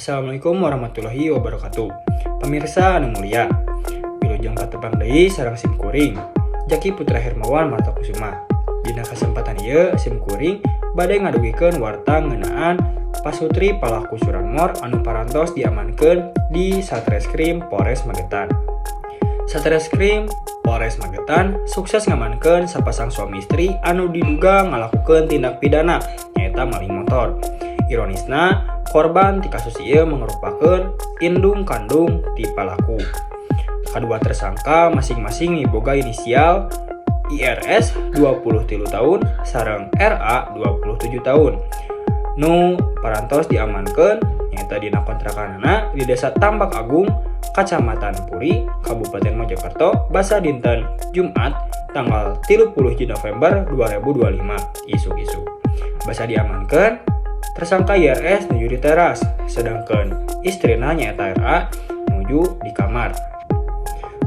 Assalamualaikum warahmatullahi wabarakatuh. Pemirsa anu mulia, wilujeng patepang deui sareng sim kuring Jaki Putra Hermawan Marta Kusuma. Dina kesempatan ieu sim kuring bade ngadugikeun warta ngeunaan pasutri palaku curanmor anu parantos diamankeun di Satreskrim Polres Magetan. Satreskrim Polres Magetan sukses ngamankeun sapasang suami istri anu diduga ngalakukeun tindak pidana, nyaeta maling motor. Ironisna, korban ti kasus ieu mangrupakeun indung kandung ti palaku. Kedua tersangka masing-masing miboga inisial IRS 23 tahun sareng RA 27 tahun. Nu parantos diamankeun nyaeta dina kontrakanana di Desa Tambak Agung, Kacamatan Puri, Kabupaten Mojokerto, basa dinten Jumat tanggal 30 November 2025 isuk-isuk. Basa diamankeun, tersangka IRS nuju di teras, sedangkan istrina nyaeta RA nuju di kamar.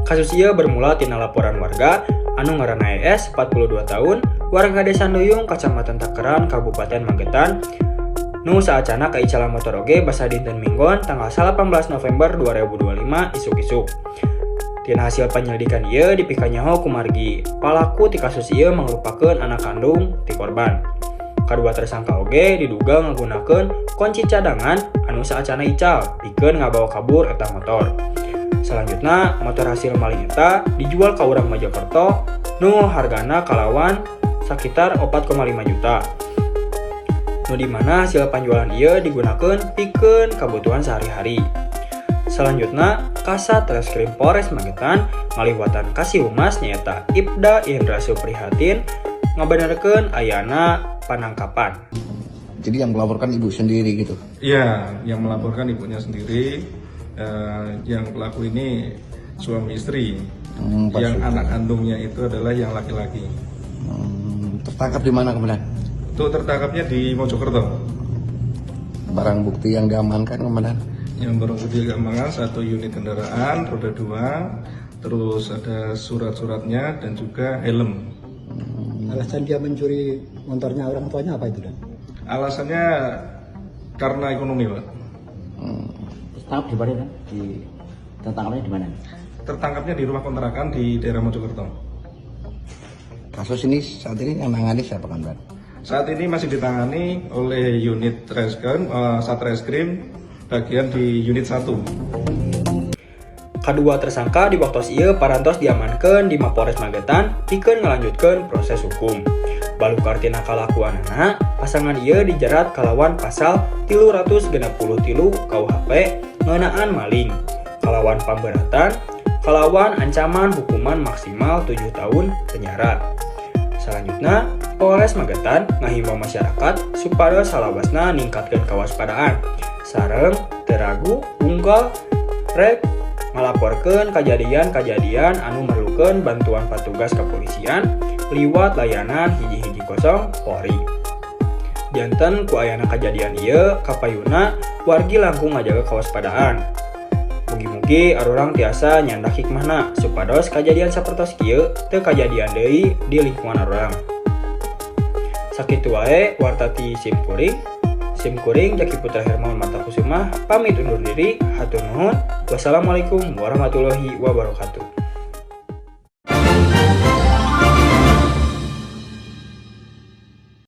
Kasus ieu bermula tina laporan warga anu ngaranna ES 42 tahun, warga Desa Duyung, Kacamatan Takeran, Kabupaten Magetan, nu saacana kaicalan motor oge basa dinten Minggon tanggal 18 November 2025 isuk-isuk. Tina hasil penyelidikan ieu dipikanyaho kumargi palaku ti kasus ieu mangrupakeun anak kandung ti korban. Kadua tersangka oge diduga ngagunakeun kunci cadangan anu saacana ical pikeun ngabawa kabur eta motor. Selanjutnya, motor hasil maling eta dijual ka urang Mojokerto nu hargana kalawan sekitar 4,5 juta. Nu dimana hasil penjualan ieu digunakan pikeun kebutuhan sehari-hari. Selanjutnya, Kasat Reskrim Polres Magetan ngaliwatan Kasi Humas nyaeta Ipda Indra Suprihatin ngabenerkeun ayana panangkapan. Jadi yang melaporkan ibu sendiri gitu? Iya, yang melaporkan ibunya sendiri. Yang pelaku ini suami istri. Pak Yang Suci. Anak kandungnya itu adalah yang laki-laki. Tertangkap di mana kemudian? Untuk tertangkapnya di Mojokerto. Barang bukti yang diamankan kemudian? Yang barang bukti diamankan satu unit kendaraan roda dua, terus ada surat-suratnya dan juga helm. Alasan dia mencuri motornya orang tuanya apa itu, Dan? Alasannya karena ekonomi, Pak. Tertangkap di mana, kan? Di tertangkapnya di mana? Tertangkapnya di rumah kontrakan di daerah Mojokerto. Kasus ini saat ini yang nangani siapa kan, Pak? Saat ini masih ditangani oleh unit Reskrim, Satreskrim bagian di unit 1. Kedua tersangka di waktu ieu parantos diamankeun di Mapolres Magetan pikeun ngalanjutkeun proses hukum. Balukar tina kalakuanana, pasangan ieu dijerat kalawan pasal 363 KUHP ngeunaan maling, kalawan pemberatan, kalawan ancaman hukuman maksimal 7 tahun penjara. Selanjutnya, Polres Magetan ngahimbau masyarakat supaya salawasna ningkatkeun kewaspadaan sareng teu ragu unggal rek ngalaporkeun kejadian-kejadian anu merlukeun bantuan petugas kepolisian liwat layanan 110 Polri. Janten ku ayana kejadian ieu kapayuna wargi langkung ngajaga kewaspadaan. Mugi-mugi arurang tiasa nyandak hikmahna supados kejadian sapertos kieu teu kajadian deui di lingkungan arurang. Sakitu wae warta ti sim kuring. Sim kuring Jaki Putra Hermawan Mata Kusuma pamit undur diri, hatur nuhun. Wassalamualaikum warahmatullahi wabarakatuh.